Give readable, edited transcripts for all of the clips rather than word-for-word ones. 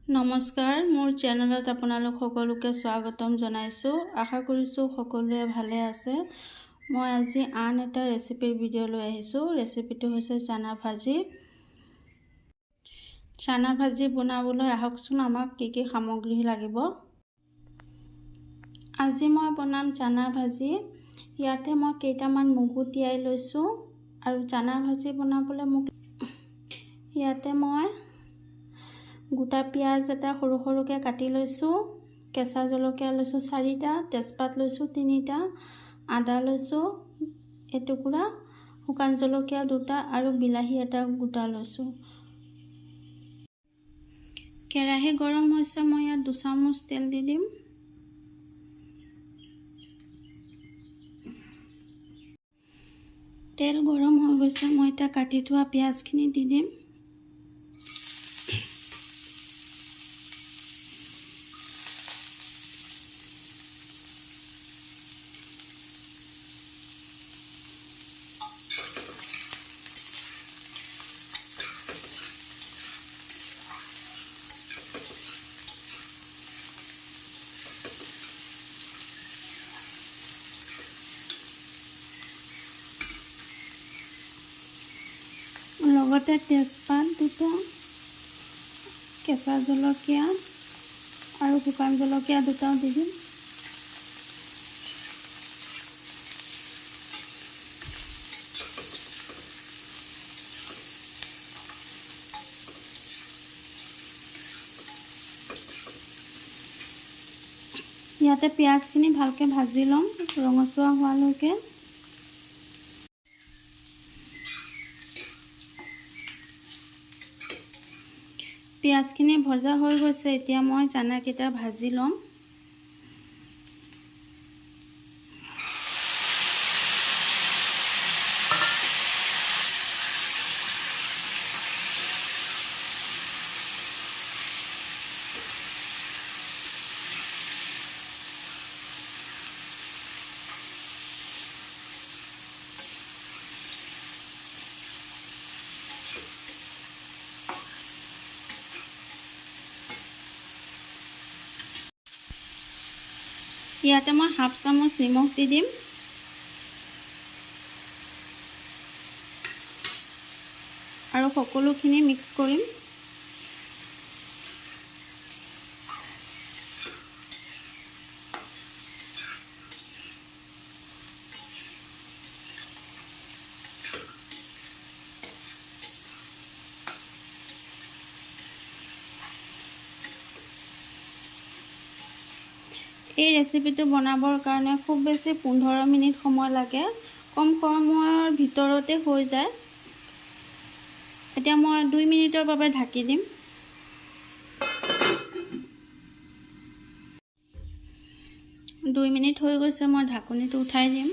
নমস্কাৰ, মোৰ চেনেলত আপোনালোক সকলোকে স্বাগতম জনাইছোঁ। আশা কৰিছোঁ সকলোৱে ভালে আছে। মই আজি আন এটা ৰেচিপিৰ ভিডিঅ' লৈ আহিছোঁ। ৰেচিপিটো হৈছে চানা ভাজি। চানা ভাজি বনাবলৈ আহকচোন আমাক কি কি সামগ্ৰী লাগিব। আজি মই বনাম চানা ভাজি। ইয়াতে মই কেইটামান মগু তিয়াই লৈছোঁ আৰু চানা ভাজি বনাবলৈ মোক ইয়াতে মই গোটা পিঁয়াজ এটা সৰু সৰুকৈ কাটি লৈছোঁ, কেঁচা জলকীয়া লৈছোঁ 4টা, তেজপাত লৈছোঁ 3টা, আদা লৈছোঁ এটুকুৰা, শুকান জলকীয়া 2টা আৰু বিলাহী এটা গোটা লৈছোঁ। কেৰাহী গৰম হৈছে, মই ইয়াত 2 চামুচ তেল দি দিম। তেল গৰম হৈ গৈছে, মই এতিয়া কাটি থোৱা পিঁয়াজখিনি দি দিম। লগতে তেজপাত 2টা, কেঁচা জলকীয়া আৰু শুকান জলকীয়া 2টাও দি দিম। ইয়াতে পিঁয়াজখিনি ভালকৈ ভাজি ল'ম ৰঙচুৱা হোৱালৈকে। পিঁয়াজখিনি ভজা হৈ গৈছে, এতিয়া মই চানাকেইটা ভাজি ল'ম। ইয়াতে মই 1/2 চামুচ নিমখ দি দিম। আৰু সকলোখিনি মিক্স কৰিম। এই ৰেচিপিটো বনাবৰ কাৰণে খুব বেছি 15 মিনিট সময় লাগে, কম সময়ৰ ভিতৰতে হৈ যায়। এতিয়া মই 2 মিনিটৰ বাবে ঢাকি দিম। 2 মিনিট হৈ গৈছে, মই ঢাকনিটো উঠাই দিম।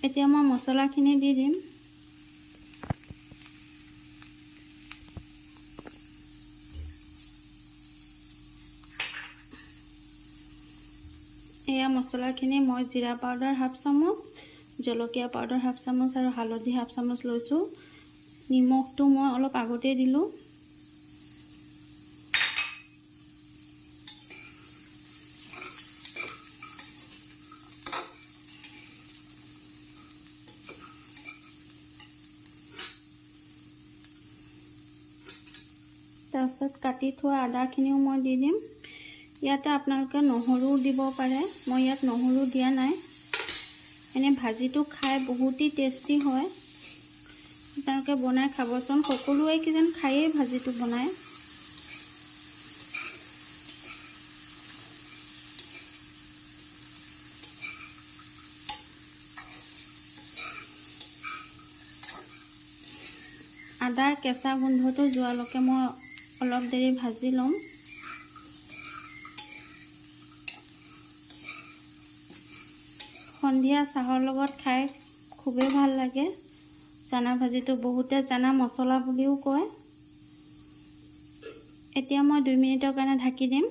এতিয়া মই মছলাখিনি দি দিম। এয়া মছলাখিনি মই জিৰা পাউডাৰ 1/2 চামুচ, জলকীয়া পাউডাৰ 1/2 চামুচ আৰু হালধি 1/2 চামুচ লৈছোঁ। নিমখটো মই অলপ আগতেই দিলোঁ। তাৰপিছত কাটি থোৱা আদাখিনিও মই দি দিম। ইয়াতে আপোনালোকে নহৰুও দিব পাৰে, মই ইয়াত নহৰু দিয়া নাই। এনে ভাজিটো খাই বহুতেই টেষ্টি হয়, আপোনালোকে বনাই খাবচোন। সকলোৱে কিজান খায়েই ভাজিটো বনাই। আদাৰ কেঁচা গোন্ধটো যোৱালৈকে মই অলপ দেৰি ভাজি ল'ম। সন্ধিয়া চাহৰ লগত খাই খুবেই ভাল লাগে চানা ভাজিটো। বহুতে চানা মছলা বুলিও কয়। এতিয়া মই 2 মিনিটৰ কাৰণে ঢাকি দিম।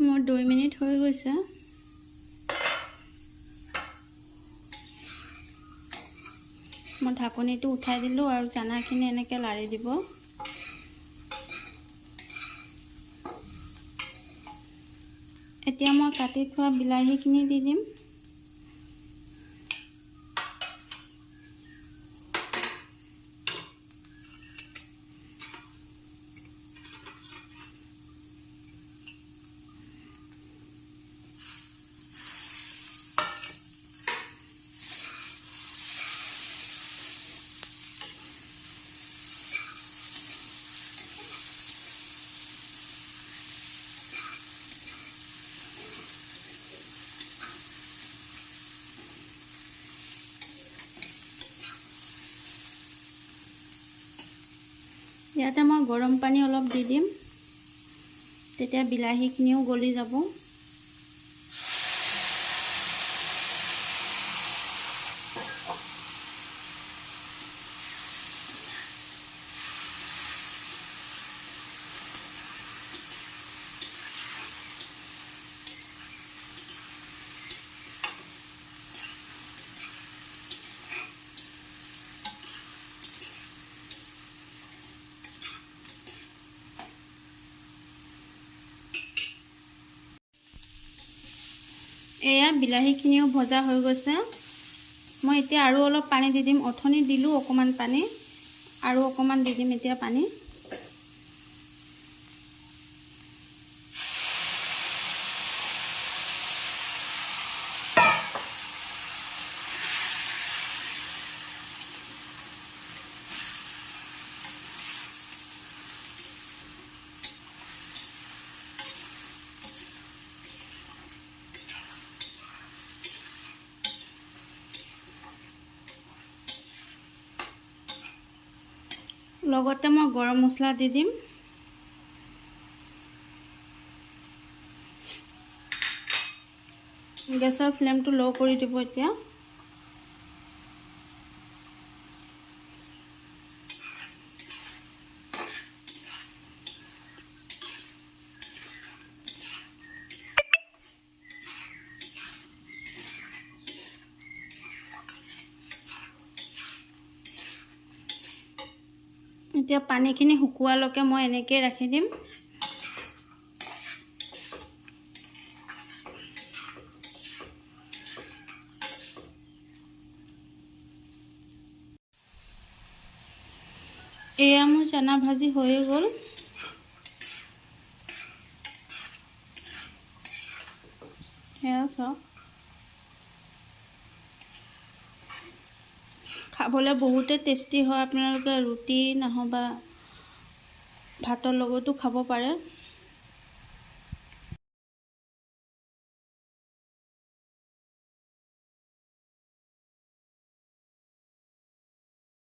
মোৰ 2 মিনিট হৈ গৈছে। মই ঢাকনিটো উঠাই দিলোঁ আৰু চানাখিনি এনেকৈ লাৰি দিব। এতিয়া মই কাটি থোৱা বিলাহীখিনি দি দিম। ইয়াতে মই গৰম পানী অলপ দি দিম, তেতিয়া বিলাহীখিনিও গলি যাব। এয়া বিলাহীখিনিও ভজা হৈ গৈছে। মই এতিয়া আৰু অলপ পানী দি দিম। অথনি দিলোঁ অকণমান পানী, আৰু অকণমান দি দিম এতিয়া পানী। লগতে মই গৰম মছলা দি দিম। গেছৰ ফ্লেমটো ল' কৰি দিব এতিয়া। এতিয়া পানীখিনি শুকোৱালৈকে মই এনেকৈ ৰাখি দিম। এয়া মোৰ চানা ভাজি হৈয়ে গ'ল। সেয়া চাওক, খাবলৈ বহুতে টেষ্টি হয়। আপোনালোকে ৰুটি নহ'বা ভাতৰ লগতো খাব পাৰে।